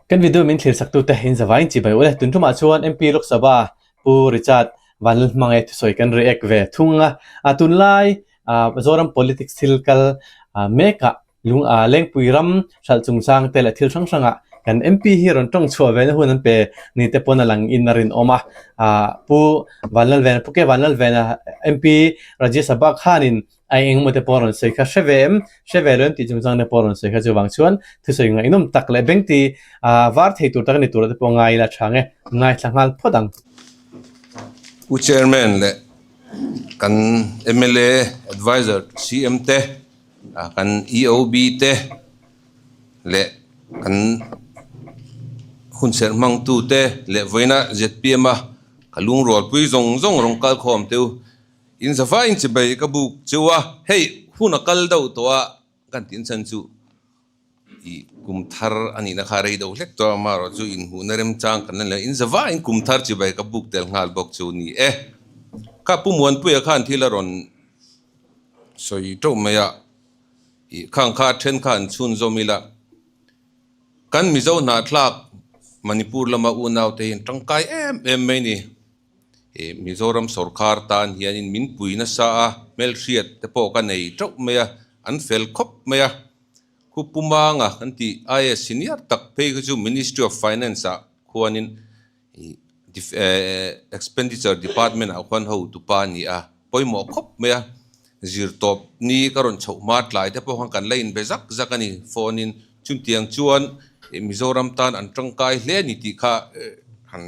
Kan video min thlir saktute in zavain chibai ule. Tun tumah chuan MP Lok Sabha Pu Richard Vanlalhmangaih thusawi kan react ve thung a. Tunlai Zoram politics thil kal mekah lung Lengpui ram hralh chungchang te leh thil hrang hrangah kan MP hi rawn tawng chhuah ve na hun an pe ni te pawn a lang in a rinawm a. Pu Vanlalvena, Pu Ke Vanlalvena MP Rajya Sabha khanin A engemaw te pawh rawn sawi kha hre ve em? Hre ve lo em tih chungchang te pawh rawn sawi kha chuvang chuan thusawi ngaihnawm tak leh beng ti var thei tur tak a ni tura te pawh ngai ila tha nge ngaithla nghal phawt ang. Pu Chairman leh kan mla Adviser CM te, kan EOB te leh kan hunserh hmangtu te leh vawiina zpm a ka lungrualpui zawng zawng rawn kalkhawm teu. In zafa in chibai ka buk cheu a, hei hun a kal deuh tawh a kan tih chan chu ih kum thar a nihna kha rei deuh hlek tawh a, amaherawh chu inhmuhna remchang kan la ni lo, in zafa in kum thar chibai ka buk tel nghal bawk chu ni e. Kha Pu Muanpuia khan thil a rawn sawi teuh mai a, ih khang kha then kha an chhunzawm ila, kan Mizo hnahthlak Manipur lama unaute hi an tangkai em em mai ni. Ih Mizoram sawrkar tan hianin min pui nasa a, hmelhriat te pawh ka nei teuh mai a, an fel khawp mai a. Khu Pumanga kan tih IAS senior tak phei kha chu Ministry of Finance ah khuanin ih Expenditure Department ah khuan hotupa a ni a, pawimawh khawp mai a. Zirtawp ni ka rawn chhoh hma tlai te pawh khan kan la inbe zak zak a ni phone in. Chutiang chuan Mizoram tan an tangkai hle a ni tih kha han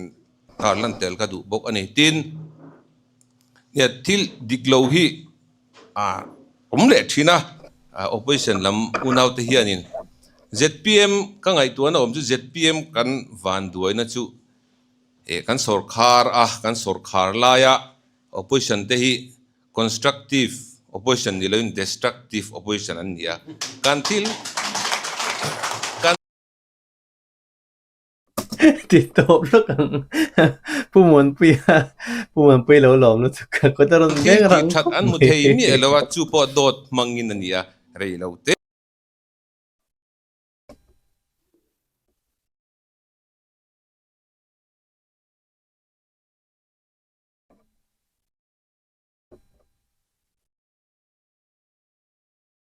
Kar lan tel ka duh bawk a ni. Tin, nia thil dik lo hi a awm leh thin a, opposition lam unaute hianin zpm ka ngaihtuahna awm chu zpm kan vanduaina chu eh kan sawrkhar a, kan sawrkhar laia opposition te hi constructive opposition ni loin destructive opposition an ni a, kan thil kan. Ti tawp lawk ang. Pu Muanpuia, Pu Muanpuia lo lawm lutuk ka kut a rawn Thil beng tih rang that khawp an hmu mai. thei miah lo a, chu pawh dawt hmangin a ni a, rei lo te.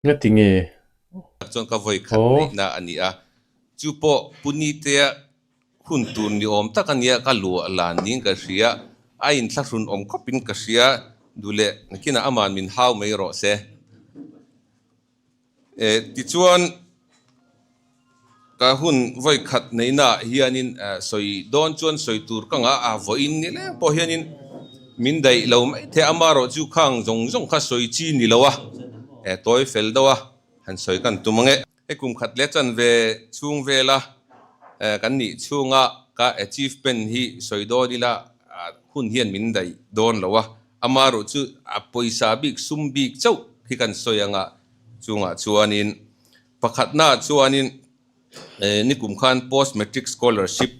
Ngati nge? Chuan ka vawi khat neihna a ni a, chu pawh Punitea hun tur ni awm tak a nia, ka luah lan niin ka hria, a inthlahrun awm khawpin ka hria, duh leh nakinah aman min hau mai rawh se. Tichuan ka hun vawi khat neihna ah hianin sawi dawn chuan sawi tur ka ngah a, vawiin ni leng pawh hianin min daih lo mai thei a, amaherawh chu khang zawng zawng kha sawi chi ni lo a, tawi fel deuh a han sawi kan tum ang e. Hei kum khat leh chanve chhung vela kan nih chhunga ka achievement hi sawi dawn ila hun hian min daih dawn lo a, amaherawh chu a pawisa bik sum bik chauh hi kan sawi anga chungah chuanin Pakhatnaah chuanin nikum khan Post Matric Scholarship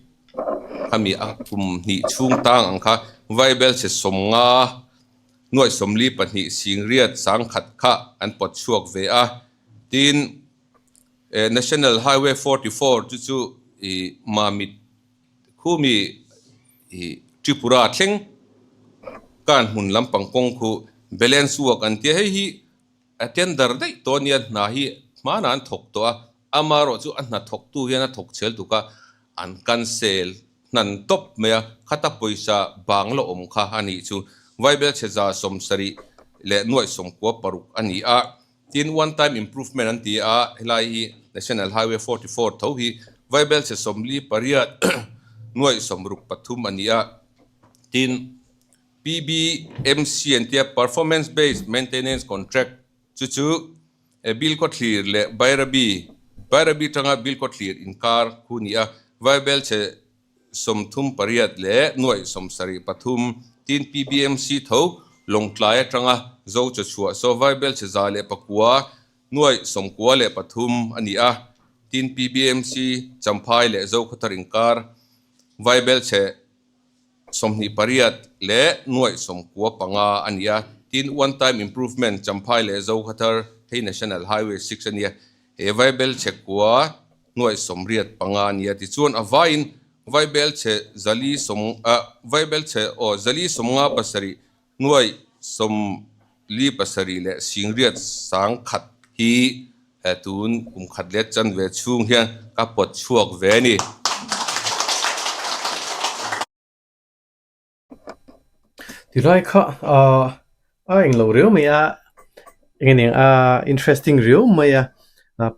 khami a kum hnih chhung tang ang kha Vaibelchhe sawmnga nuaih sawmli pahnih singriat sangkhat kha an pawt chhuak ve a. Tin, National Highway 44 chu chu ih Mamit khumi ih Tripura thleng kan hmun lampang kawng khu balance work an tia hei hi A tender daih tawh ania hna hi hmanah an thawk tawh a, amaherawh chu a hna thawktu hian a thawk chhel tuk a, an cancel hnan tawp mai a, khata pawisa bang la awm kha a nih chu Vaibelchhe za sawmsarih leh nuaih sawmkua paruk a ni a, tin one time improvement an ti a, helai hi National Highway 44 tho hi Vaibelchhe sawmli pariat nuaih sawmruk pathum a ni a, tin. PBMC an tia Performance Based Maintenance Contract chu chu Bill Khawthlir leh Bairabi, Bairabi tanga Bill Khawthlir inkar khu ni a, Vaibelchhe 38 leh nuaih 73 tin PBMC tho Lawngtlai atanga Zo Chawchhuah saw Vaibelchhe 109 nuaih 93 a ni a, tin PBMC Champhai leh Zo Khawthar inkar Vaibelchhe 28 leh nuaih 95 a ni a, tin one time improvement Champhai leh Zokhawthar hei National Highway 6 a nia, he Vaibel chhekua Nuaih 85 a ni a, tichuan a vaiin vaibelchhe 400 ah vaibelchhe aw 457 nuaih 47 leh 801 hi tun kum khat leh chanve chhung hian ka pawt chhuak ve a ni. Tilai kha ahh a englo riau mai a eng eng a interesting riau mai a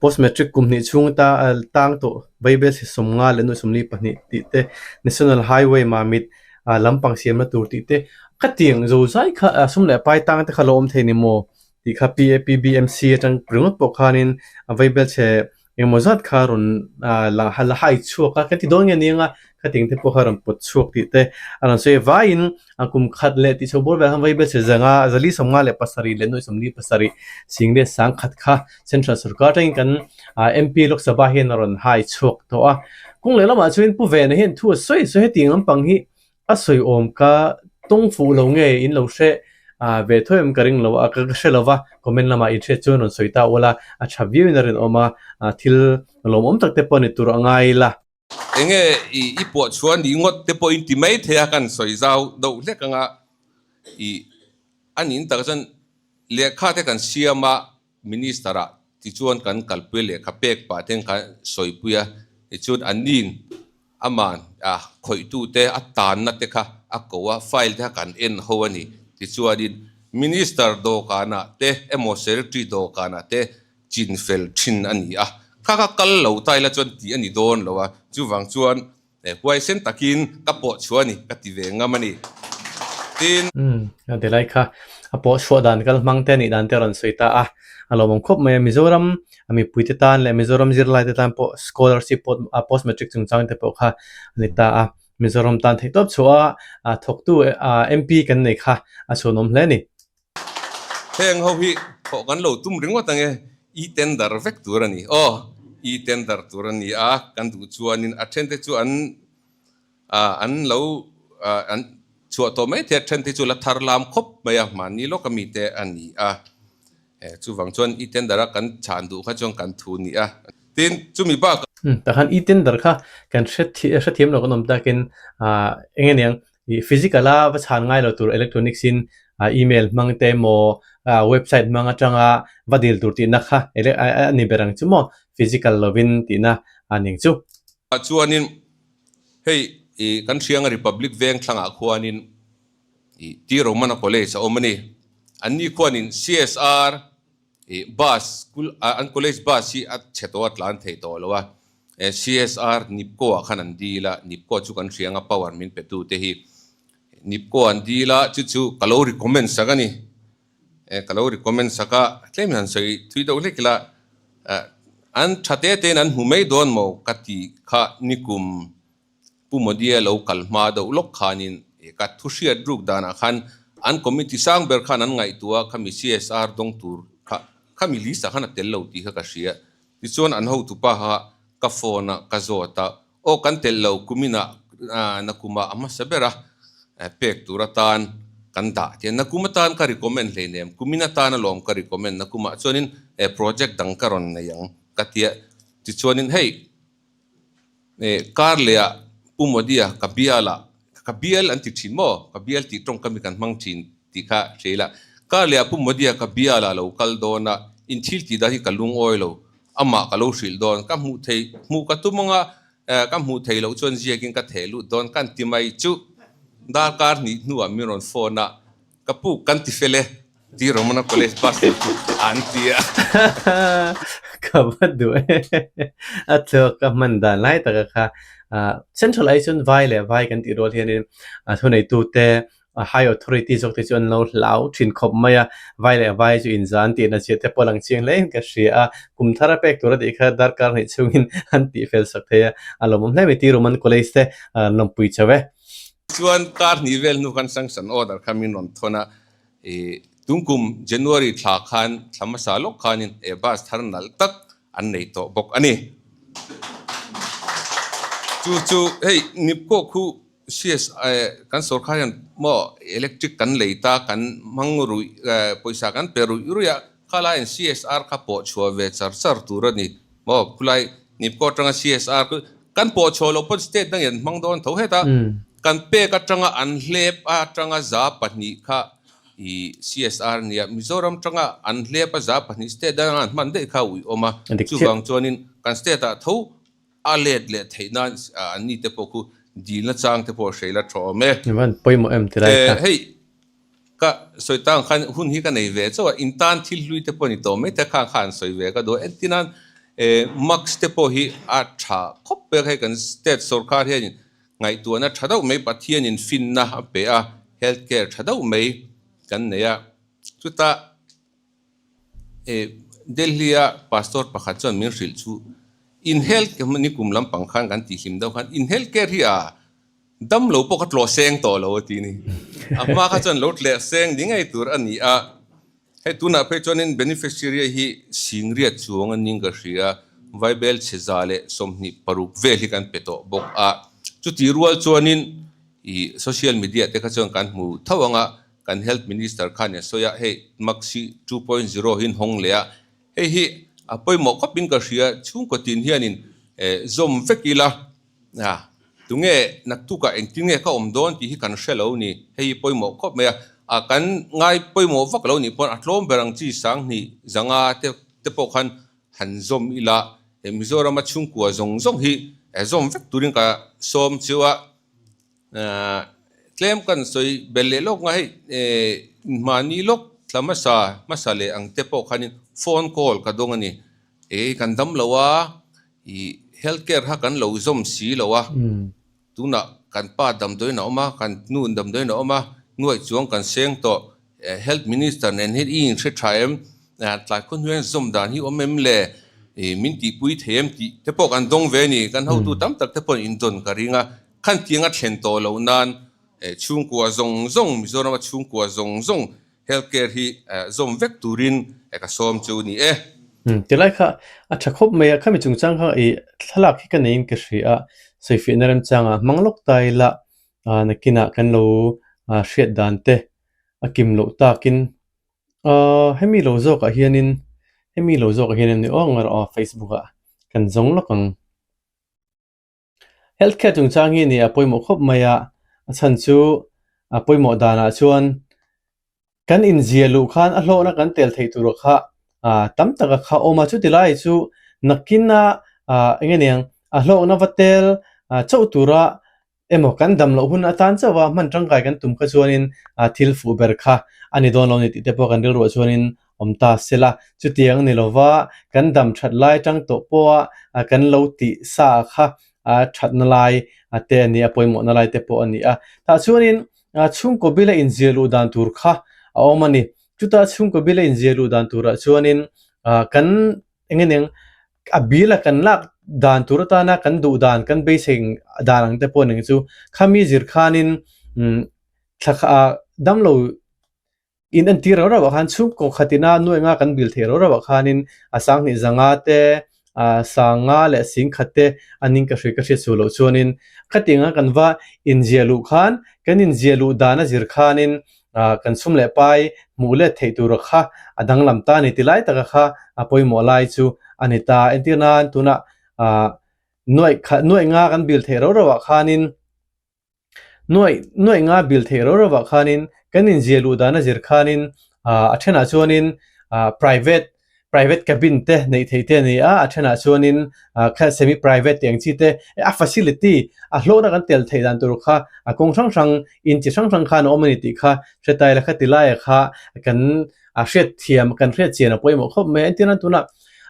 post matric kum hnih chhung ta tang tawh Bible si 50 leh nuaih 42 tih te national highway mamit ah lampang siamna tur tih te khatiang zo zai kha sum leh pai tang te kha lo awm thei ni maw tih kha PAPBMC atang ringawt pawh khanin a Bible chhe Engemaw zat kha rawn la la hai chhuak a, kan ti dawn nge nia nga khating te pawh kha rawn pawt chhuak tih te a rawn sawi a, vaiin a kum khat leh tih chho bawr vel khan Vaibel chhe zanga 457 leh nuaih 47 sing leh 1000 kha Central Sorkar atangin kan MP Lok Sabha hian a rawn hai chhuak tawh a. Kawng leh lamah chuan Pu Vena hian thu a sawi sawi hetiang lampang hi A sawi awm ka tawng fuh lo nge in lo hre ve tho em ka ring lo a, ka hre lo va, comment lamah in hriat chuan rawn sawi ta ula, a tha viau in a rinawm a, thil lawmawm tak te pawh ni tur a ngai la. Enge i puah chhuah ni ngawt te pawh in ti mai thei a, kan sawi zau deuh hlek anga i a nin tak chuan lehkha te kan siam a, Minister ah tichuan kan kalpui lehkha pek pah ten kan sawipui a, tichuan an nin aman a khawihtu te a tanna te kha a ko a, file te kha kan en ho a ni. Tichuanin Minister dawhkanah te emaw Secretary dawhkanah te chinfel thin a ni a, kha kha kal lo ta ila chuan tih a ni dawn lo a, chuvang chuan Huaisen takin ka pawh chhuah a ni, ka ti ve ngam a ni. Tin. Umm, a ti lai kha. A pawh chhuah dan kal hmang te nih dan te a rawn sawi ta a. A lawmawm khawp mai a, Mizoram a mipuite tan leh Mizoram zirlaite tan pawh scholarship pawh a post matric chungchang te pawh kha a ni ta a. Mizoram tan theihtawp chhuah a thawktu MP kan nei kha a chhuanawm hle a ni. Heng ho hi thawh kan lo tum ringawt ang e, e-tender vek tur a ni. Aw, e-tender tur a ni a, kan duh chuanin a thente chu an an lo an chhuah tawh mai thei a, thente chu la thar lam khawp mai a, mahni lawka mite a ni a. Chuvang chuan e-tender a kan chhan duh kha chuan kan thu ni a. Tin, chumi bakah. Takhan e-tender kha kan hrethiam lo kan awm takin eng nge niang I physical a va chhan ngai lo tur electronics in email hmang te emaw website hmang atanga va dil tur tihna kha a ni ber ang chu maw physical lovin tihna a ning chu. Chuanin hei i kan hrianga Republic veng thlangah khuanin i T Romana College a awm a ni. Anni khuanin CSR I bus school an college bus hi a chhe tawh a tlan thei tawh lo a, CSR Nipco ah khan an dil a, Nipco chu kan hria anga power min pe tu te hi Nipco an dil a, chu chu ka lo recommend sak a ni, ka lo recommend sak a, tlem in han sawi thui deuh hlek ila an tha te te in an hmu mai dawn maw ka tih kha nikum Pu Modi-a lo kal hma deuh lawk khanin ka thu hriat ruk danah khan an committee sang ber khan an ngaihtuah a, khami CSR dawng tur kha khami list ah khan a tel lo tih kha ka hria. Tichuan an hotupa kha ka phone a ka zawt a, aw kan telh lo kuminah nakumah a hmasa ber a pek tur atan kan dah tia nakum atan ka recommend hleinem kumin atan alawm ka recommend nakumah chuanin project dang ka rawn nei ang ka tia. Tichuanin hei Kar leh ah Pu Modi-a ka bial ah, ka bial an ti thin maw? Ka bial tih tawngkam hi kan hmang thin tih kha hria ila. Kar leh ah Pu Modi-a ka bial ah lo kal dawn a, in thil tih dan hi ka lungawi lo, amah ka lo hrilh dawn, ka hmuh thei, hmuh ka tum anga ka hmuh thei loh chuan ziakin ka theh lut dawn kan ti mai chu darkar hnih hnuah min rawn phone a, ka pu kan ti fel e. Ti Romana College bus an ti a. Ka va duh e. A thluak ka hman dan lai taka kha Central ai chuan vai leh vai kan tih rual hianin a thuneitute high authority zawk te chu an lo hlau thin khawp mai a. Vai leh vai chu inzan tihna chiah te pawh lang chiang hle in ka hria a. Kum thar a pek tur a tih kha darkar hnih chhungin an tihfel sak thei a. A lawmawm hle mai Ti Roman College te lawmpui chauh e. Chuan kar hnih vel hnu khan sanction order kha min rawn thawn a. I tungkum January thla khan thla hmasa lawk khanin he bus thar nalh tak an nei tawh bawk a ni. Chu chu hei Nipco khu CS kan sorkar hian maw electric kan lei ta kan hmang ruih pawisa kan pe ruih ruih a, kha laiin CSR kha pawh chhuah ve char char tur a ni maw khulai. NEEPCO atanga CSR chu kan pawh chhuah loh pawn state dangin an hmang dawn tho heta kan pek atanga an hlep atanga 2% kha i CSR nia Mizoram tanga an hlep a 2% state danga an hman daih kha a uih awm a chuvang chuanin kan state ah tho a let leh theih nan an ni te pawh khu dilna chang te pawh hreila tha awm e. Van pawimawh em ti lai kha. Hei ka sawi tang khan hun hi ka nei ve chauh a, in tan thil hlui te pawh ni tawh mai te khang kha an sawi ve ka duh a, entirnan mask te pawh hi a tha khawp pek hei kan state sorkar hianin ngaihtuahna tha deuh mai Pathianin finna a pe a, health care tha deuh mai kan nei a, chutah Delhi-a pastor pakhat chuan min hrilh chu in health nikum lampang khan kan tihhlim deuh khan in health care hi a dam lo pawh kha tlawh seng tawh lo a ti ni. A hma kha chuan lo tleh seng ni ngei tur a ni a, hei tunah phei chuanin beneficiary hi singriat chuang a ning ka hria, Vaibel chhe 126 vel hi kan pe tawh bawk a, chutih rual chuanin ih social media te kha chuan kan hmu tho ang a, Kan Health Minister khan a sawi a, hei Maxi 2.0 hi an hawng leh a, hei hi a pawimawh khawpin ka hria, chhungkaw tin hianin zawm vek ila, tunge naktukah engtin nge ka awm dawn tih hi kan hre lo ni, hei hi pawimawh khawp mai a, a kan ngai pawimawh vak lo nih pawn a tlawm ber ang chi 2500 te te pawh khan han zawm ila, Mizorama chhungkua zawng zawng hi zawm vek turin ka sawm chiu a. Tlem kan sawi belh leh lawk nga hei mahni lawk thla hmasa hmasa leh ang te pawh khanin phone call ka dawng a ni. Ei kan dam lo a, ih health care kha kan lo zawm si lo a, tunah kan pa damdawiin a awm a, kan nu damdawiin a awm a, nuaih chuang kan seng tawh. Health Minister nen hian i inhre tha em? Tlai khaw hnuaiin zawm dan hi awm em le? Min tihpui thei em tih te pawh kan dawng ve a ni. Kan hotu tam tak te pawhin indawn ka ring a, khan tianga thlen tawh loh nan chhungkua zawng zawng, Mizorama chhungkua zawng zawng health care hi zawm vek turin ka sawm chu ni e. Tilai kha a tha khawp mai a, khami chungchang kha i thlalak hi ka neiin ka hria a, sawifiahna remchangah hmang lawk ta ila nakinah kan lo hriat dan te a kim loh takin ahh hemi lo zawkah hianin hemi lo zawkah hian ni awk erawh aw facebook ah kan zawng lawk ang. Health care chungchang hi nia pawimawh khawp mai a, a chhan chu a pawimawh danah chuan kan inzia luh khan a hlawhna kan tel theih tur kha ah tam taka kha awm a, chuti lai chu nakin a ah eng nge niang a hlawhna va tel ah chauh tura emaw kan dam loh hun atan chauh a hman tangkai kan tum kha chuanin ah thil fuh ber kha a ni dawn lo ni tih te pawh kan rilruah chuanin awm ta se la. Chutiang ni lova kan dam that lai tang tawh pawha kan lo tih sa kha a thatna lai te a ni a, pawimawhna lai te pawh a ni a. Tah chuanin chhungkaw bila inzir luh dan tur kha a awm a ni. Chuta chhungkaw bila inzir luh dan turah chuanin kan eng nge eng a bila kan lak dan tur atana kan duh dan kan beisei dan ang te pawh eng chu khami zir khanin thla damlo In entir rau rau ah khan chhungkaw khatina nuaih nga kan bil theih rau rau ah khanin a 2500 te ah 5000 leh 10,000 te an in ka hria ka hriat suh loh chuanin khatiang a kan va inziah luh khan kan inziah luh dan a zir khanin ah kan sum leh pai hmuh let theih tur kha a danglam ta a ni ti lai taka kha a pawimawh lai chu a ni ta. Entir nan tunah ah nuaih khat nuaih nga kan bil theih rau rau ah khanin Nuaih nuaih nga bil theih rau rauah khanin kan inzia luh dan a zir khanin ah a thenah chuanin ah private private cabin te neih theih te a ni a, a thenah chuanin ah kha semi private tih ang chi te a facility a hlawhna kan tel theih dan tur kha a kawng hrang hrang in chi hrang hrang khan a awm a ni tih kha hretai la kha ti laiah kha kan a hriat thiam kan hriat chian a pawimawh khawp mai a entir nan tunah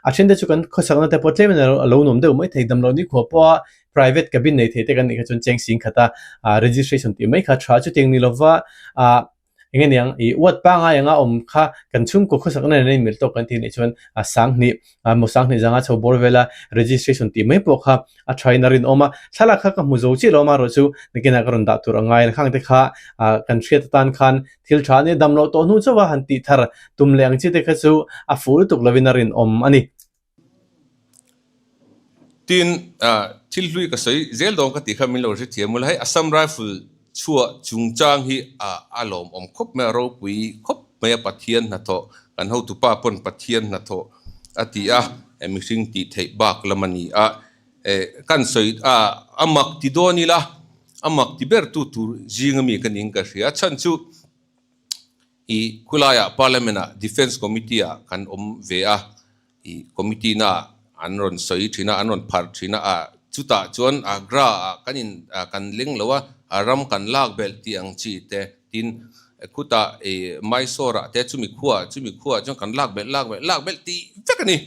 a then te chu kan khawsakna te pawh tlem in a lo nuam deuh mai thei damloh nikhua pawha private cabin nei thei te kan nih kha chuan cheng sing khata ah registration tih mai kha tha chutiang ni lova ah eng nge niang ih ward pangai anga awm kha kan chhungkaw khawsakna nen a inmil tawk kan tih nih chuan a 2000 ah maw 2500 chho bawr vela registration tih mai pawh kha a tha in a rinawm a thlalak kha ka hmu zo chiah lo amaherawh chu nakinah ka rawn dah tur a ngai a khang te kha ah kan hriat atan khan thil tha ania dam loh tawh hnu chauh a han tih thar tum leh ang chi te kha chu a fuh lutuk lovin a rinawm a ni. Tin, thil hlui ka sawi zel dawn ka tih kha min lo hrethiam ula, hei Assam Rifle chhuah chungchang hi a lawmawm khawp mai a, ropui khawp mai a Pathian hnathawh, kan hotupa pawn Pathian hnathawh a ti a. mihring tih theih bak lam a ni a, kan sawi a, a mak ti dawn ila, a mak ti ber tu tur zing ami ka ning ka hria, chhan chu i khulaiah Parliament ah Defence Committee ah kan awm ve a, i committee na an rawn sawi thin a, an rawn pharh thin a, ah chutah chuan Agra ah kan in kan leng lo a, a ram kan lak belh tih ang chi te tin khutah i Mysore ah te chumi khuaah chumi khuaah chuan kan lak belh lak belh lak belh tih vek a ni.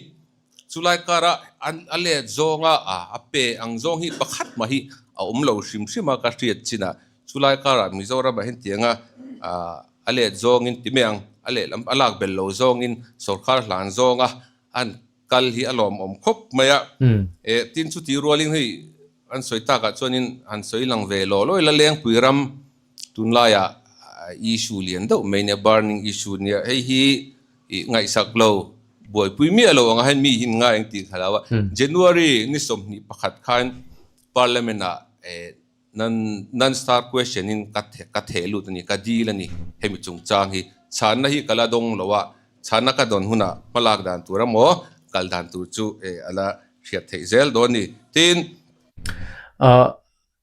Chulai kara an a let zawnga a pe ang zawng hi pakhat mah hi a awm lo hrim hrim a ka hriat chin a, chulai karah Mizoramah hian tianga a let zawngin ti mai ang, a lehlam a lak bel lo zawngin sorkar hlan zawnga an kal hi a lawmawm khawp mai a. Tin chutih rualin hei an sawi takah chuanin han sawi lang ve law law ila Lengpui ram tunlaiah issue lian deuh mai nia burning issue nia hei hi I ngaihsak lo, buaipui miah lo anga hian mi hi ngai ang tih ka hlau a. January ni 21 khan Parliament ah non star question in ka ka theh lut a ni, ka dil a ni hemi chungchang hi. Chhanna hi ka la dawng lo a, chhanna ka dawn hunah hmalak dan tur emaw kal dan tur chu a la hriat theih zel dawn a ni. Tin.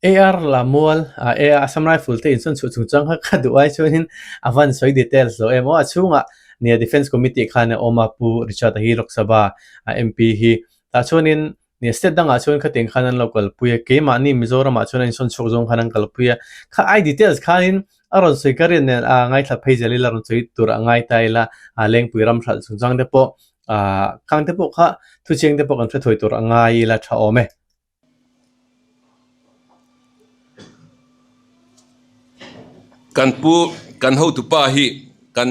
AR Lamual, AR Assam Rifle te insawn chhuah chungchang kha ka duh ai chuanin a van sawi details lo em aw. A chhungah nia Defence Committee khan a awm a, Pu Richard-a hi Lok Sabha MP hi. Tah chuanin nia state dangah chuan khatiang khan an lo kalpui a, keimahni Mizoramah chuan a insawn chhuak zawng khan an kalpui a. Kha ai details khanin a rawn sawi ka riat nen a ngaithla phei zel ila rawn sawi tur a ngai ta ila, Lengpui ram hralh chungchang te pawh khang te pawh kha thuchiang te pawh kan hre thawi tur a ngai ila tha awm e. Kan pu, kan hotupa hi, kan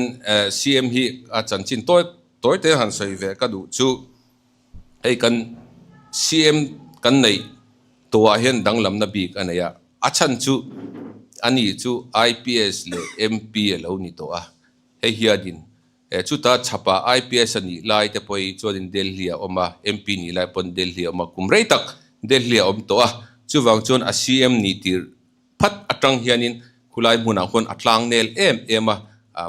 CM hi a chanchin tawi tawi te han sawi ve ka duh chu hei kan CM kan neih tawhah hian danglamna bik a nei a, a chhan chu ani chu IPS leh MP a lo ni tawh a, hei hianin Chuta chhapa IPS a nih lai te pawh hi chuanin Delhi a awm a, MP nih lai pawn Delhi a awm a, kum rei tak Delhi a awm tawh a, chuvang chuan a CM nih tir phat atang hianin khulai hmunah khuan a tlang nel em em a,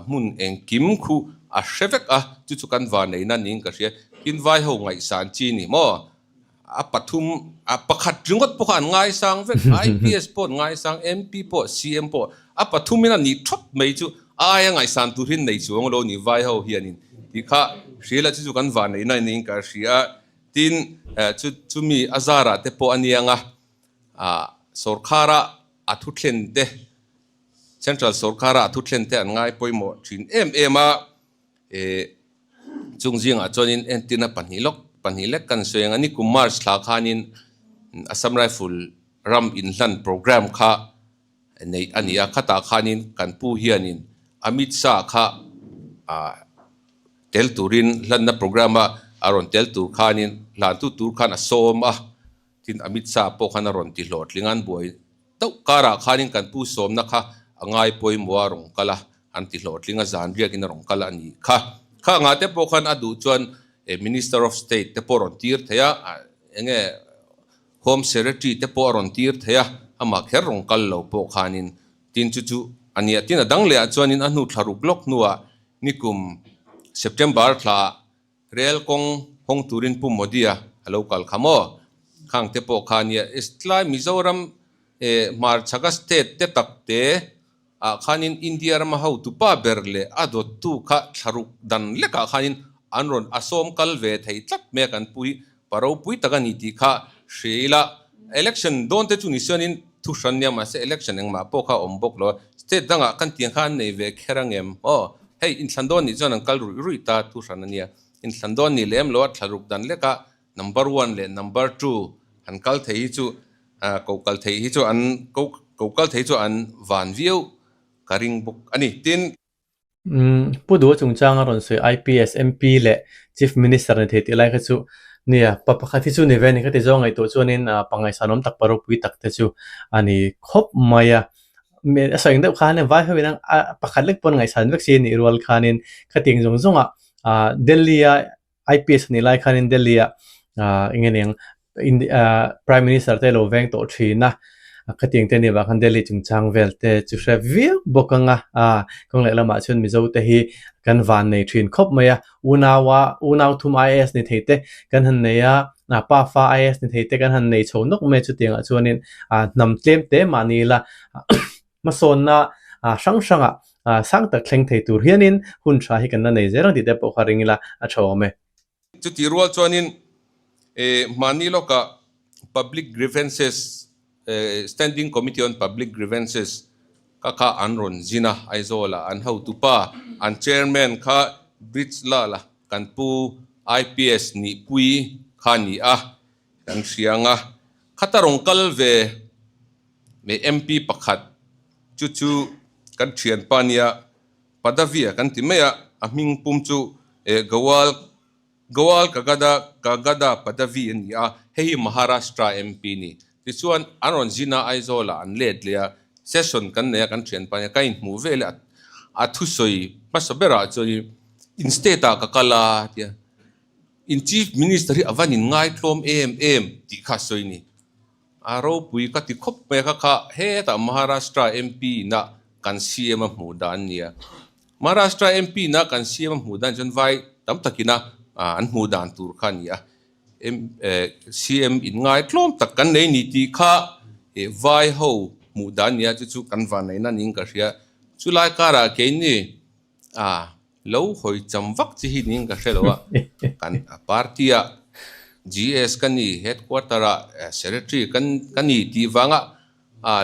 hmun engkim khu a hre vek a, chu chu kan vaneina niin ka hria, tin vai ho ngaihsan chi ni maw? A pathum, a pakhat ringawt pawh kha an ngaisang vek, IPS pawh an ngaisang, MP pawh, CM pawh, a pathumin a nih thawt mai chu a aia ngaihsan tur hi nei chuang lo ni vai ho hianin tih kha hria la chu chu kan vanneihna niin ka hria. Tin, chu chumi a zarah te pawh a niang a, sorkara a thuthlen te, Central sorkara a thuthlen te an ngai pawimawh thin em em a. Chung zingah chuanin entirna pahnih lawk pahnih lek kan sawi ang a, nikum March thla khanin Assam Rifle ram inhlan programme kha neih a ni a, khatah khanin kan pu hianin Amit Shah kha tel turin hlanna programme a a rawn tel tur khanin hlantu tur khan a sawm a, tin Amit Shah pawh khan a rawn ti hlawhtling a, an buai Tauh karah khanin kan pu sawmna kha a ngai pawimawh a rawn kal a, an ti hlawhtling a, zan riakin a rawn kal a nih kha. Kha angah te pawh khan a duh chuan Minister of State te pawh a rawn tir thei a, eng nge Home Secretary te pawh a rawn tir thei a, amah kher rawn kal lo pawh khanin tin chu chu a nia. Tin a dang lehah chuanin a hnu thla ruk lawk hnuah nikum September thlaah Rel kawng hawng turin Pu Modi-a a lo kal kha maw? Khang te pawh kha nia. Tlai Mizoram eh hmarchhaka state te tak te ah khanin India rama hotupa ber leh a dawttu kha thlaruk dan lekah khanin an rawn a sawm kal ve thei tlat mai a kan pu hi pa ropui tak a ni tih kha hria ila. Election dawn te chu ni sianin thu hran nia mahse election engmah pawh kha a awm bawk lo a. State dangah kan tiang kha an nei ve kher angem? Aw. Hei, inthlan dawn nih chuan an kal ruih ruih ta thu hran a nia. Inthlan dawn nih lem lo a thlaruk dan leka number one leh number two an kal thei hi chu ko kal thei hi chu an ko ko kal thei chu an van viau ka ring bawk a ni. Tin. Pu Duha chungchanga rawn sawi IPS, MP leh Chief Minister ni thei tih lai kha chu nia, pa pakhat hi chu ni ve a ni ka ti zawng ngaihtuah chuanin pangngaihsanawm tak pa ropui tak te chu a ni khawp mai a. A sawi ang deuh khan vai ho in a pakhat lek pawn ngaihsan vek si a nih rual khanin khatiang zawng zawng ah ah Delhi a IPS a nih lai khanin Delhi ah ah eng nge niang Prime Minister te lo veng tawh thin a. Khatiang te nih vang khan Delhi chungchang vel te chu hre viau bawk ang a, kawng leh lamah chuan Mizo te hi kan van nei thin khawp mai a, unaua unau thum IAS ni thei te kan han nei a, pa fa IAS ni thei te kan han nei chho nawk mai a chutiangah chuanin hnam tlem te mahni ila hmasawnna hrang hrangah sang tak thleng thei tur hianin hun tha hi kan la nei zel ang tih te pawh kha ring ila a tha awm e. Chutih rual chuanin hmani lawkah Public Grievances, Standing Committee on Public Grievances ka kha an rawn zin a, Aizawlah an hotupa, an Chairman kha Bridge Lal a, kan pu IPS Nihpui kha a ni a, kan hria ang a. Khata rawn kal ve MP pakhat chu chu kan thianpa nia Padavia kan ti mai a, a hming pum chu Gawal Gawal Kagada Kagada Padavi a ni a, hei hi Maharashtra MP a ni. Tichuan, an rawn zin a, Aizawlah an let leh a, session kan nei a, kan thianpa nia ka inhmuh ve leh a, a thusawi hmasa berah chuan in state ah ka kal a tia, in Chief Minister hi a van inngaithlawm em em tih kha a sawi a ni. A ropui ka ti khawp mai a, kha kha hetah Maharashtra MP na kan CM a hmuh dan nia. Maharashtra MP na kan CM a hmuh dan chuan vai tam takina an hmuh dan tur kha a ni a. CM in ngai tlawm tak kan nei ni tih kha vai ho hmuh dan nia chu chu kan vanneihna niin ka hria. Chulai karah keini Lo hawi cham vak chi hi niin ka hre lo a, kan party ah GS ka ni, headquarter ah secretary ka ni tih vanga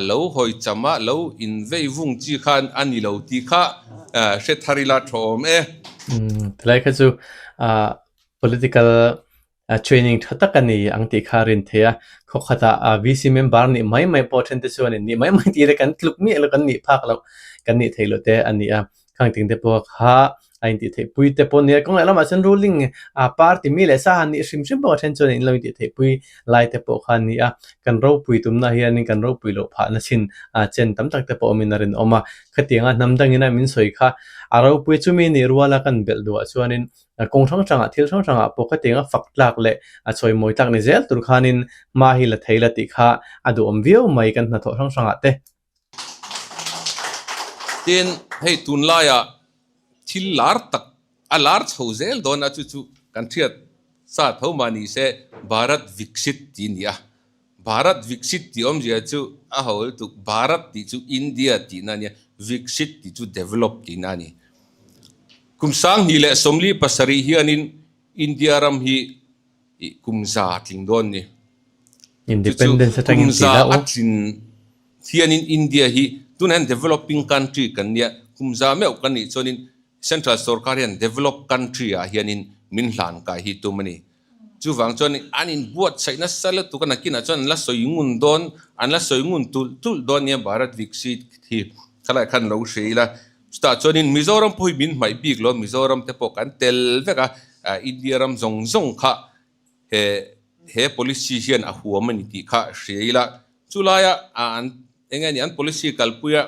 lo hawi cham a, lo invei vung chi khan a ni lo tih kha hre thar ila tha awm e. Tilai kha chu political Training tha tak a ni ang tih kha a rin thei a, khaw khatah VC member nih mai mai pawh then te chuan in nih mai mai tih le kan tluk miah lo kan nih phak loh kan nih theih loh te a ni a, khang ting te pawh kha a intih theih pui te pawh a ni a, kawng leh lamah chuan ruling party mi leh sa han nih hrim hrim pawh a then chuan in lo intih theih pui lai te pawh kha a ni a, kan ropui tumna hianin kan ropui loh phahna chin chen tam tak te pawh awmin a rinawm a, khatianga hnam dangin a min sawi kha a ropui chumi nih ruala kan belh duhah chuanin Kawng hrang hrangah thil hrang hrangah pawh khatiang a fak tlak leh a chawimawi tlak ni zel tur khanin hma hi la thei la tih kha a duhawm viau mai kan hnathawh hrang hrangah te. Tin, hei tunlaiah thil lar tak a lar chho zel dawn a chu chu kan hriat sa tho mah ni se Bharat Viksit tih a ni a. Bharat Viksit tih awmzia chu a ho lutuk, Bharat tih chu India tihna a nia, Viksit tih chu develop tihna a ni. Kum 2027 hianin India ram hi kum za a tling dawn ni. Chu chu kum za a tlin hianin India hi tunah hian developing country kan nia, kum za meuh kan nih chuanin Central sorkar hian developed country ah hianin min hlan kai hi tum a ni. Chuvang chuan an inbuatsaih nasa lutuk a, nakinah chuan an la sawi ngun dawn, an la sawi ngun tulh tulh dawn nia Bharat Viksit hi khalai khan lo hre ila. Chutah chuanin Mizoram pawh hi min hmaih bik lo, Mizoram te pawh kan tel vek a, India ram zawng zawng kha he he policy hian a huam a ni tih kha hria ila. Chulaia an eng nge ni an policy kalpuia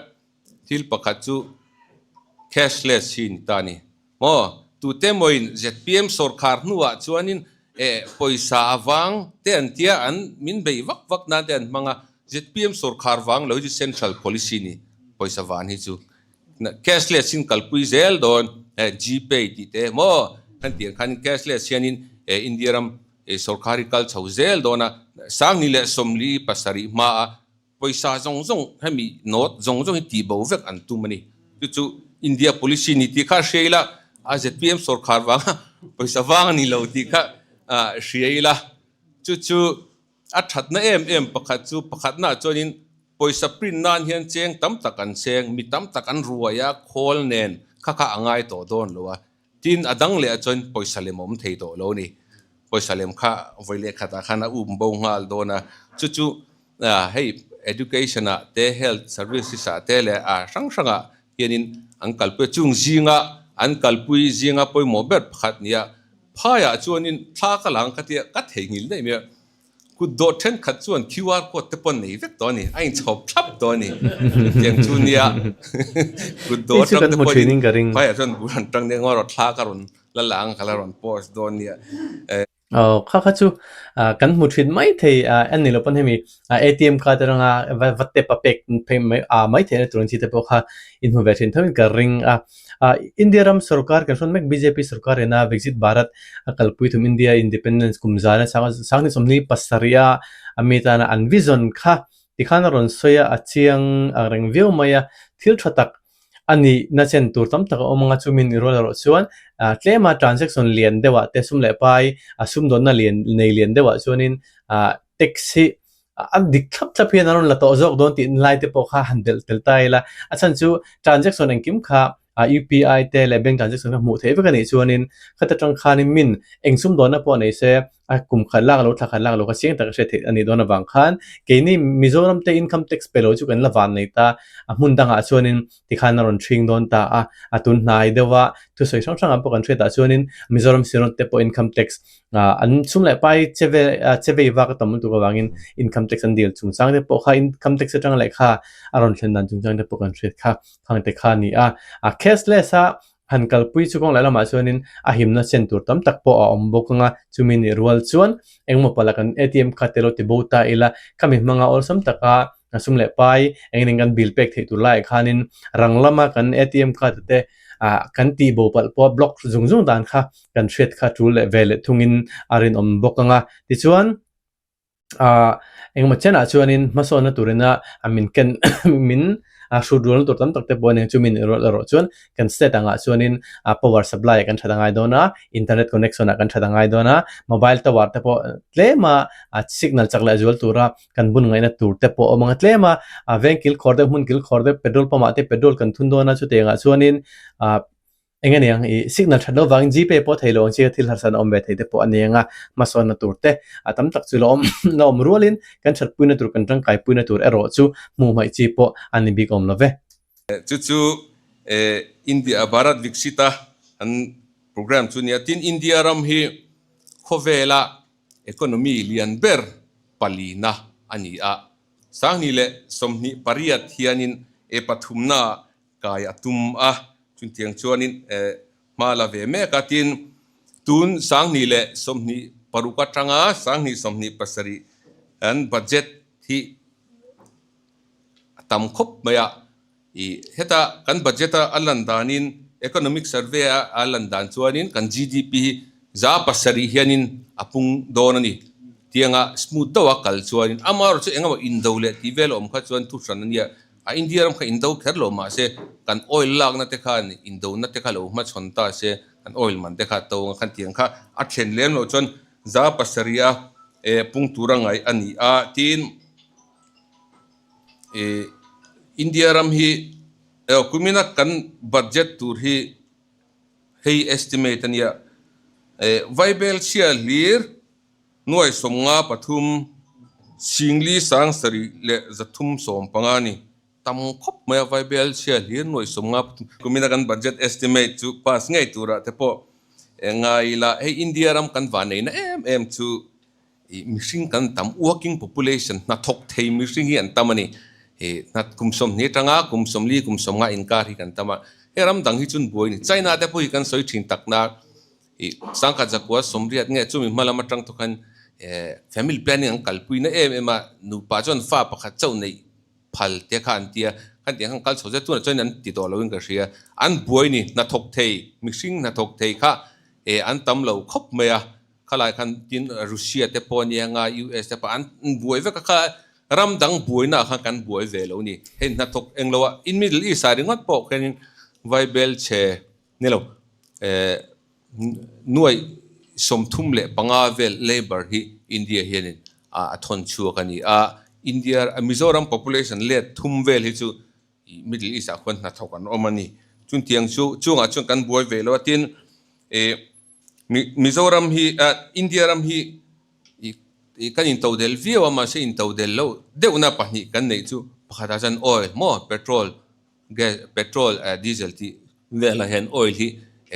thil pakhat chu cashless hi a ni ta a ni. Maw? Tute mawiin zpm sawrkhar hnuah chuanin eh pawisa a vang te an tia an min bei vak vak nan te an hmang a, zpm sawrkhar vang lo hi chu central policy ni pawisa van hi chu cashless in kalpui zel dawn eh gpay tih te maw kan tih ang khanin cashless hianin eh India ram eh sawrkhar hi kal chho zel dawn a, 2047 hmaa Pawisa zawng zawng hemi note zawng zawng hi tih bo vek an tum a ni. Chu chu India policy ni tih kha hria ila, a zpm sawrkhar vanga pawisa vang a ni lo tih kha hria ila. Chu chu a thatna em em pakhat chu pakhatnaah chuanin pawisa print nan hian cheng tam tak an cheng, mi tam tak an ruai a, khawl nen kha kha a ngai tawh dawn lo a. Tin, a dang leh ah chuan pawisa lem a awm thei tawh lo a ni. Pawisa lem kha vawi leh khatah khan a um bo nghal dawn a. Chu chu hei education ah te, health services ah te leh a hrang hrang ah hianin an kalpui a. Chung zinga an kalpui zinga pawimawh ber pakhat nia phaiah chuanin thla ka lang ka tia ka theihnghilh daih mai a. Kut dawh thenkhat chuan QR code te pawh nei vek tawh a ni, a inchhawp thlap tawh a ni. Chutiang chu nia kut dawh atang te pawhin phaiah chuan bul an tang nia ngaw rawh thla ka rawn la la ang ka la rawn post dawn nia. Aw kha kha chu kan hmu thin mai thei a ni lo pawn hemi ATM card atanga va va tap a pek phei mai ah mai theihna tur ang chi te pawh kha inhmu ve thin tho in ka ring a. India ram sorkar kan hrawn mek bjp sorkar ina Viksit Bharat a kalpui thum India Independence kum zana sanghnih 27 a ami tana an vision kha tikhan a rawn sawi a, a chiang ang reng viau mai a, thil tha tak a nihna chen tur tam tak a awm ang a, chumi ni rual erawh chuan tlema transaction lian deuhah te sum leh pai a sumdawnna lian nei lian deuhah chuanin tax hi a dik thlap thlap hian a rawn la tawh zawk dawn tih lai te pawh kha han belh tel ta ila, a chhan chu transaction engkim kha UPI te leh bank transaction kha hmuh theih vek a nih chuanin khata tang khanin min eng sumdawnna pawh nei se a kum khat lak lo thla khat lak lo kha chiang tak a hriat theih a nih dawn avang khan keini Mizoram te income tax pe lo chu kan la van nei ta a hmun dangah chuanin tikhan a rawn ṭhing dawn ta a, a tun hnai deuh a thusawi hrang hrangah pawh kan hriat ah chuanin Mizoram Synod te pawh income tax an sum leh pai che ve che vei vak a tam lutuk avangin income tax an dil chungchang te pawh kha income tax atanga lehkha a rawn thlen dan chungchang te pawh kan hriat kha khang te kha a ni a, a cashless a han kalpui chu kawng leh lamah chuanin a himna chen tur tam tak pawh a awm bawk ang a, chumi nih rual chuan engmaw pala kan ATM card te lo ti bo ta ila, khami hmanga awlsam taka sum leh pai engin kan bill pek theih tur laiah khanin rang lama kan ATM card te ah kan tih bo palh pawh block zung zung dan kha kan hriat kha tul leh ve leh thungin a rinawm bawk ang a, tichuan. Ahh engemaw chenah chuanin hmasawnna turina a min ken min hrut rualna tur tam tak te pawh a ni ang chu min erawh erawh chuan kan state angah chuanin a power supply ah kan that a ngai dawn a internet connection ah kan that a ngai dawn a mobile tower te pawh tlem a signal chak leh zual tura kan bun ngaihna tur te pawh a awm ang a tlem a a veng kil khawr deuh hmun kil khawr deuh petrol pump ah te petrol kan thun dawn a chutiang ah chuanin ah. Eng a niang i signal that lo vangin Gpay pawh thei lo ang chi a thil harsatna awm ve thei te pawh a ni ang a, hmasawnna tur te a tam tak chu la awm la awm rualin kan thatpuina tur kan tangkaipuina tur erawh chu hmuh hmaih chi pawh a ni bik awm lo ve. Chu chu India Bharat Viksit a an program chu nia tin India ram hi khawvela economy lian ber palina a ni a, 2028 hianin e pathumna kai a tum a, chutiang chuanin hma la ve mek a, tin tun 2026 atanga 2027 an budget hi a tam khawp mai a, ih heta kan budget a a lan danin economic survey a a lan dan chuanin kan GDP hi 7% hianin a pung dawn a ni, tianga smooth deuh a kal chuanin amaherawhchu engemaw indo leh tih vel a awm kha chuan thu hran a nia. A India ram kha indo kher lo mahse kan oil lakna te khan indona te kha lo hmachhawn ta se kan oil man te kha to ang a khan tiang kha a then lem loh chuan 7% a pung tura ngaih a ni a tin ih India ram hi kumina kan budget tur hi hei estimate a nia vaibel chhia hlir 53 4,375 a ni. Tam khawp mai a Vaibel chhia hlir 53. Kumina kan budget estimate chu pass ngei turah te pawh ngai ila hei India ram kan vanneihna em em chu ih mihring kan tam working population hnathawk thei mihring hi an tam a ni. Ih hna kum 20 atanga kum 40 kum 50 inkar hi kan tam a, hei ram dang hi chun buai a ni. China te pawh hi kan sawi thin takna Ih, 1980 nge chumi hma lam atang thawk khan family planning an kalpui na em em a, nupa chuan fa pakhat chauh neih phal te kha an tia, khan tiang khan kal chho zet tunah chuan an ti tawh loin ka hria, an buai ni hnathawk thei, mihring hnathawk thei kha an tam lo khawp mai a, khalai khan tin Russia te pawh ania nga US te pawh an buai vek a, kha ram dang buaina ah khan kan buai ve lo ni, hei hnathawk englo ah in Middle East ah ringawt pawh khianin Vaibelchhe Ni lo, 35,000 vel labour hi India hianin a thawn chhuak a ni a, India Mizoram population let thum vel hi chu Middle East ah khuan hnathawk an awm a ni. Chutiang chu chungah chuan kan buai ve lo a, tin Mizoram hi India ram hi kan intodel viau a, mahse intodel loh deuhna pahnih kan neih chu pakhatah chuan oil maw petrol Gas, petrol, diesel tih velah hian oil hi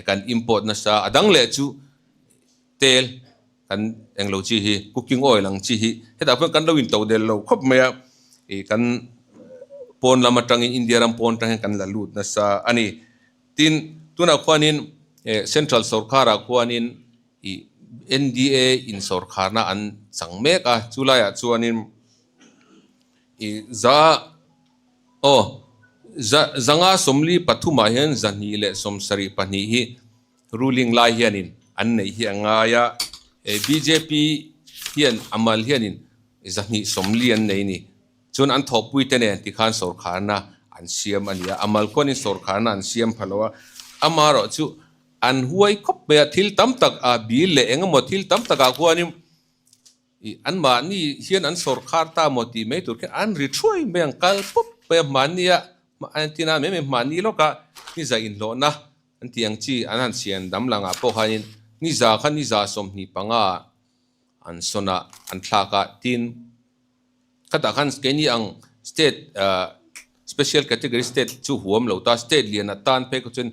kan import nasa a dang leh chu tel kan englo chi hi cooking oil ang chi hi hetah pawh kan lo into del lo khawp mai a ih kan pawn lam atangin India ram pawn atang hian kan la lut nasa a ni. Tin tunah khuanin central sorkarah khuanin ih NDA in sawrkharna an chang mek a, chulaiah chuanin ih za aw za zanga 43ah hian 272 hi ruling lai hianin an neih hi a ngai a, bjp hian a mal hianin 240 an nei a ni. Chuan an thawhpuite nen tikhan sawrkharna an siam a ni a, a mal khuanin sawrkharna an siam pha lo a, amaherawh chu an huai khawp mai a, thil tam tak ah bil leh eng emaw thil tam takah khuanin ih anmahni hian an sawrkhar ta maw tih mai tur khian an ri thuai mai ang kal pawp mai a, hmannia an ti na mai mai hmanni lawkah ni za inhlawhna an tih ang chi an han siam dam langah pawh khanin ni za kha ni za 25 ah an sawn a, an thlak a, tin. Khatah khan keini ang state special category state chu huam lo ta, state lian atan phei khaw chuan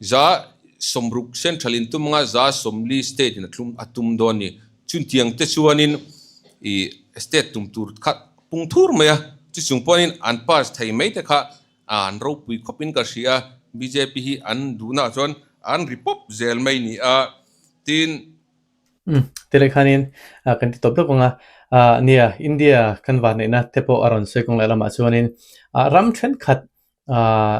60% central in tum anga 40% state in a tlum a tum dawn a ni. Chutiang te chuanin ih state tum tur kha pung thur mai a, chu chung pawhin an pass thei mai te kha an ropui khawpin ka hria a, bjp hi an duhnaah chuan an ri pawp zel mai a ni a, tin. Umm tilai khanin kan ti tawp lawk ang a, ah nia India kan vanneihna te pawh a rawn sawi kawng leh lamah chuanin ah ram thenkhat ah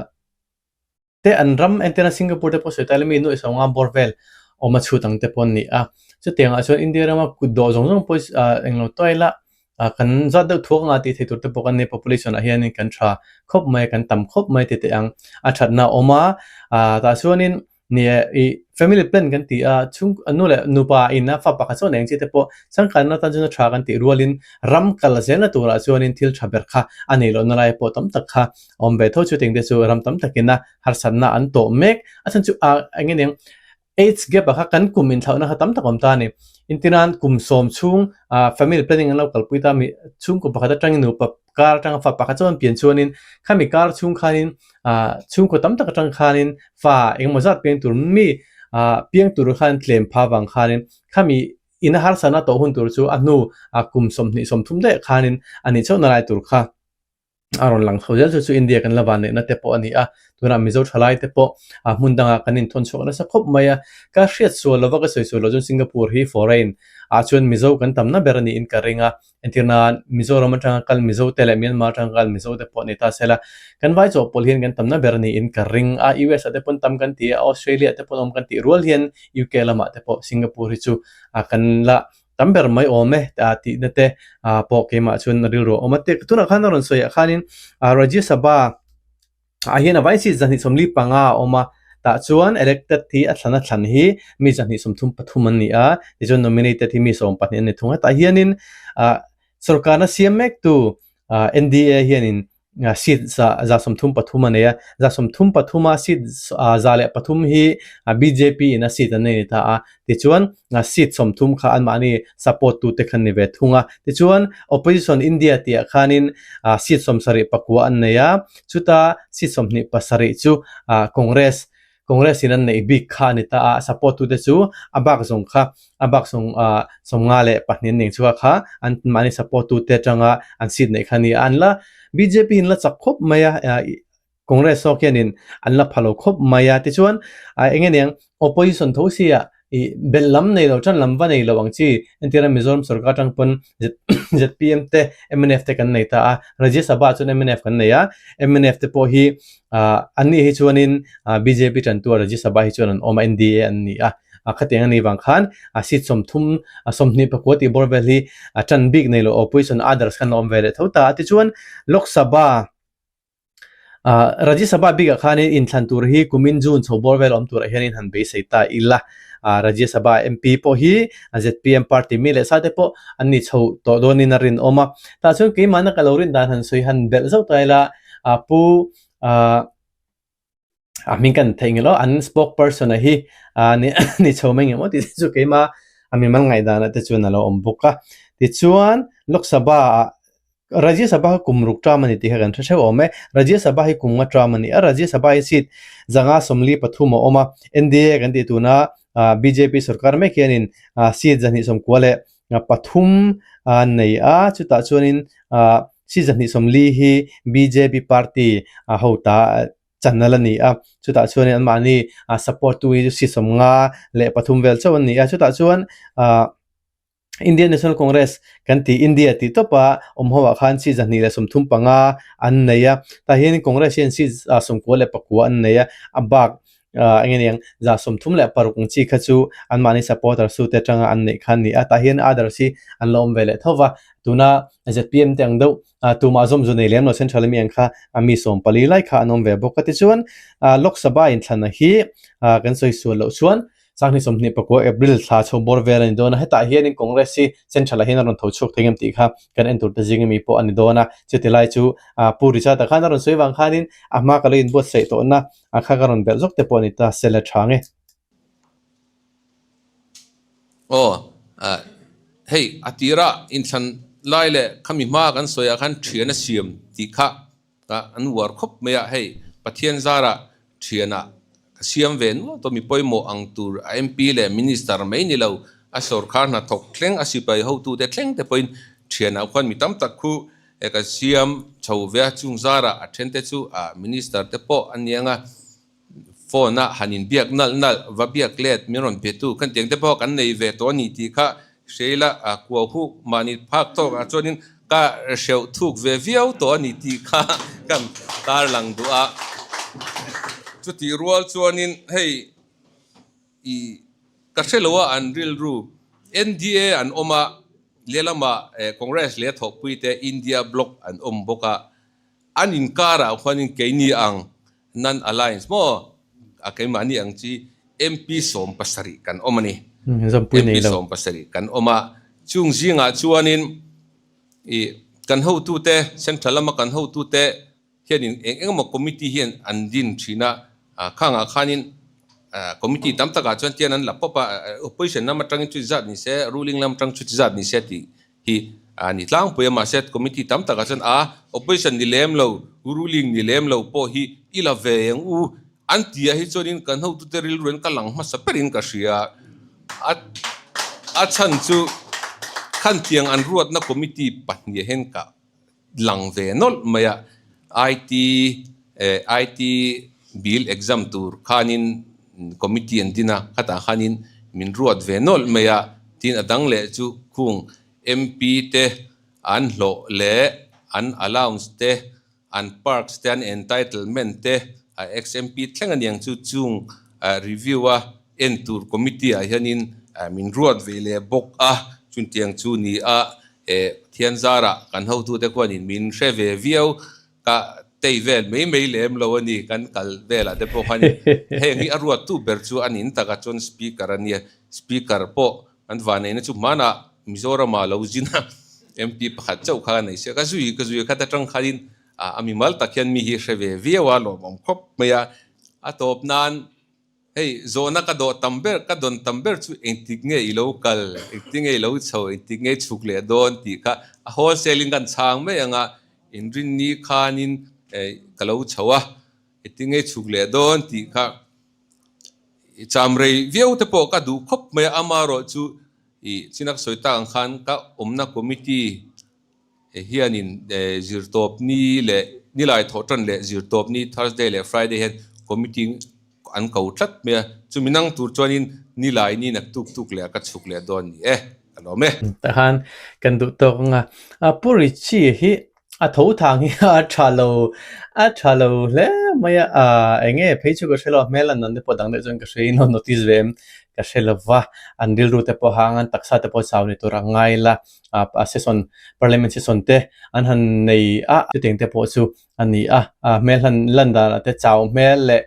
te an ram entirna Singapore te pawh sawi ta ila mi nuaih sawng a bawr vel awm a chhut ang te pawh an ni a, chutiangah chuan India rama kut dawh zawng zawng pawh ah englo tuai ila ah kan zat deuh thuak anga tih theih tur te pawh kan nei population ah hianin kan tha khawp mai a kan tam khawp mai ti teh ang a thatna a awm a, ah tah chuanin Ni e, i family plan kan ti a, chhung nu leh nupa in a fa pakhat chuan eng chi te pawh changkanna tan chuan a tha kan tih rualin ram kal zelna turah chuanin thil tha ber kha a neih lohna lai pawh tam tak kha a awm ve tho. Chutiang te chu ram tam takin a harsatna an tawh mek. A chhan chu a eng nge niang age gap ah kha kan kum inthlauhna kha tam tak a awm ta a ni. Intinan kum sawm chhung family planning an lo kalpui ta mi chhungkaw pakhat atangin nupa kar atanga fa pakhat chuan pian chuanin khami kar chhung khanin ah chhungkaw tam tak atang khanin fa engemaw zat piang tur mi ah piang tur khan tlem pha vang khanin khami ina harsatna tawh hun tur chu a hnu ah kum 20 30 daih khanin a nih chauhna lai tur kha a rawn lang chho zel chu chu India kan la van neihna te pawh a ni a, tunah Mizo thalai te pawh ah hmun dangah kan inthawn chhuak nasa khawp mai a, ka hriat sual lova ka sawi sual loh chuan Singapore hi foreign ah chuan Mizo kan tamna ber a niin ka ring a. Entir nan Mizoram atanga kal Mizo te leh Myanmar atanga kal Mizo te pawh ni ta se la, kan vai chawhpawlh hian kan tamna ber niin ka ring a, US ah te pawn tam kan ti a, Australia ah te pawn awm kan tih rual hian UK lamah te pawh Singapore hi chu kan la tam ber mai awm e tihna te pawh keimah chuan rilru a awm a. Tunah khan a rawn sawi ah khanin Rajya Sabha Ah hian a vai seat 245 a awm a, tah chuan elected hi a thlan a thlan hi mi 233 an ni a, tichuan nominated hi mi 12 an ni thung a, tah hianin ah sorkarna siam mektu ah NDA hianin seat za 133 a nei a, 133 a seat 103 hi bjp in a seat an nei ni ta a, Tichuan, seat 30 kha anmahni support tute khan ni ve thung a. Tichuan, opposition India tihah khanin seat 79 an nei a, chuta seat 27 chu Congress, Congress in an neih bik kha a ni ta a, support tute chu a bak zawng kha, a bak zawng 52 an ning chhuak kha anmahni support tute atanga an seat neih kha a ni a. An la bjp in la chak khawp mai a. Congress zawk hianin an la pha lo khawp mai a, tichuan eng nge niang opposition tho sia ih belh lam nei lo tan lam va nei lo ang chi entir a Mizoram sorkar atang pawn zpm te mnf te kan nei ta a, Rajya Sabha ah chuan mnf kan nei a, mnf te pawh hi an nih hi chuanin bjp tantu ah Rajya Sabha hi chuan an awm a NDA an ni a, khatiang a nih vang khan seat 30 29 tih bawr vel hi tan bik nei lo opposition others khan la awm ve leh tho ta a, tichuan Lok Sabha Rajya Sabha bikah khanin inthlan tur hi kumin June chho bawr vel awm turah hianin han beisei ta ila. Rajya Sabha MP pawh hi zpm party mi leh sa te pawh an ni chho tawh dawnin a rinawm a. Tah chuan keimahna ka lo rin dan han sawi han belh zauh ta ila Pu A hming kan theih ngilo an spokesperson a hi ni chho mai ngemaw tih te chu keima a mimal ngaihdan ah te chuan a lo awm bawk a. Tichuan Lok Sabha ah Rajya Sabha kha kum ruk term a ni tih kha kan hre hreuh awm e. Rajya Sabha hi kum nga term a ni a, Rajya Sabha hi seat 153 a awm a, NDA kan tih tuna bjp sorkar mek hianin seat 293 a nei a, chutah chuanin seat 140 hi bjp party ho ta. channel a ni a, chutah chuanin anmahni support tu hi chu seat 53 vel chauh an ni a, chutah chuan ah Indian National Congress kan tih India tih tawpa awm ho ah khan seat 235 an nei a, tah hian Congress hian seat 99 an nei a, a bak ah eng nge niang 36 ang chi kha chu anmahni supporter su te atanga an neih kha an ni a, tah hian others hi an la awm ve leh tho va, tuna zpm te ang deuh ah tumah zawm zu nei lem lo central ami ang kha a mi 14 lai kha an awm ve bawk a tichuan ah Lok Sabha inthlanna hi ah kan sawi sual loh chuan 2024 April thla chho bawr vel a ni dawn a, hetah hianin Congress hi central ah hian a rawn tho chhuak thei ngem tih kha kan en tur te zing ami pawh a ni dawn a, chuti lai chu ah Pu Richard-a khan a rawn sawi vang khanin a hma ka lo inbuatsaih tawhna a kha ka rawn belh zawk te pawh a ni ta sela tha nge. Aw, hei a tira inthlan lai leh khami hma kan sawi ah khan thian a siam tih kha an uar khawp mai a, hei Pathian zarah thianah ka siam ve nual tawh mi pawimawh ang tur a MP leh Minister mai ni lo a sawrkhar hnathawk thleng a sipai hotute thleng te pawhin thianah khuan mi tam tak khu ka siam chho ve a, chung zarah a then te chu Minister te pawh a niang a. Phone a han inbiak nalh nalh, va biak let min rawn pe tu khan tiang te pawh kan nei ve tawh a ni tih kha hreila kuau huk mahni phak tawk ah chuanin ka hreuh thuk ve viau tawh a ni tih kha kan tarlang duh a. Chutih rual chuanin hei i ka hre lo a an rilru NDA an awm a, lehlamah Congress leh thawhpui te India bloc an awm bawk a, an inkarah khuanin keini ang Nan Alliance maw? A keimahni ang chi MP 70 kan awm a ni. MP 70 kan awm a, chung zingah chuanin ih kan hotute, Central lama kan hotute hianin eng eng emaw committee hian an din thin a, khangah khanin committee tam takah chuan tian an la pawp a, opposition lam atangin chuti zat ni se, ruling lam atang chuti zat ni se tih hi a ni tlangpui a, mahse committee tam takah chuan a opposition ni lem lo, ruling ni lem lo pawh hi i la ve ang u an ti ah hi chuanin kan hotute rilru in ka lang hmasa berin ka hria a, a chhan chu khantiang an ruatna committee pahnih hian ka lang ve nawlh mai a, IT eh IT bill exam tur khanin committee an din a, khatah khanin min ruat ve nawlh mai a, tin a dang leh chu khung MP te an hlawh leh an allowance te, an perks te, an entitlement te a ex-MP thleng a niang chu chung review a en tur committee ah hianin min ruat ve leh bawk a, chutiang chu ni a Pathian zarah kan hotute khuanin min hre ve viau ka tei vel mai mai lem lo a ni, kan kal velah te pawh khanin heng hi a ruattu ber chu a nin takah chuan speaker a nia, speaker pawh kan vanneihna chu hmanah Mizoramah lo zin a MP pakhat chauh kha a nei sia, ka zui ka zui khat atang khanin a mimal tak hian mi hi hre ve viau a lawmawm khawp mai a, a tawp nan Hei, zawhna ka dawh tam ber, ka dawn tam ber chu engtik nge i lo kal, engtik nge i lo chho, engtik nge i chhuk leh dawn tih kha a wholesale in kan chhang mai ang a, inrinni khanin ka lo chho a, engtik nge i chhuk leh dawn tih kha i cham rei viau te pawh ka duh khawp mai a, amaherawh chu i chin a ka sawi tak ang khan ka awmna committee Hianin zirtawp ni leh nilai thawh tan leh zirtawp ni Thursday leh Friday hian committee an ko tlat mai a, chumi nang tur chuanin nilai ni nak tuk tuk leh a ka chhuk leh dawn ni e, ka lawm e. Tah khan kan duh tawk ang a, Pu Richie hi a tho thang hi a tha lo, a tha lo hle mai a, eng nge phei chu ka hre lo a, hmel an an te pawh dang deuh chuan ka hre in lo notice ve em ka hre lo va, an rilru te pawh hang an taksa te pawh chau ni tur a ngai la. a session parliament session te an han nei a chutiang te pawh chu a ni a a hmel han lan danah te chau hmel leh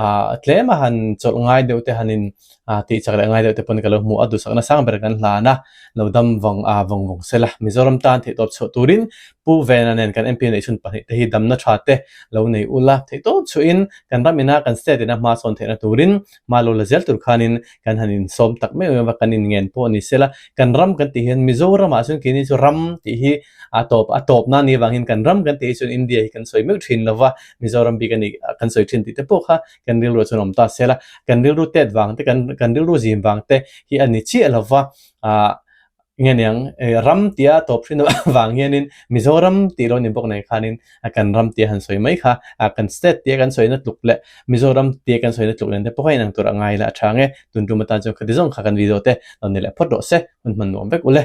ah tlem a han chawlh ngai deuh te han in ah tih chak leh ngai deuh te pawn ka lo hmu a duhsakna sang ber kan hlan a lo dam vawng ah vawng vawng sela Mizoram tan theihtawp chhuah turin Pu Vena nen kan MP neih chhun pahnih te hi damna tha te lo nei ula theihtawp chhuahin kan ram ina kan state ina hma sawn theihna turin Hma lo la zel tur khanin kan han insawm tak meuh meuh a, kan inngen pawh a ni sela. Kan ram kan tih hian Mizoramah chuan keini chu ram tih hi a tawp a tawpna a nih avangin kan ram kan tih hi chuan India hi kan sawi meuh thin lo va, Mizoram bik a ni kan sawi thin tih te pawh kha kan rilruah chuan a awm ta sela. Kan rilru tet vang te, kan kan rilru zim vang te hi a ni chiah lo va, ah. Nge niang ram tia tawp hrin avang hianin Mizoram tih lo ni bawk nen khanin kan ram tia han sawi mai kha kan state tia kan sawina tluk leh Mizoram tia kan sawina tluk nen te pawh kha inang tur a ngai la a tha nge. Tun tum atan chuan khati zawng kha kan video te lo ni leh phawt rawh se, hun hman nuam vek ule.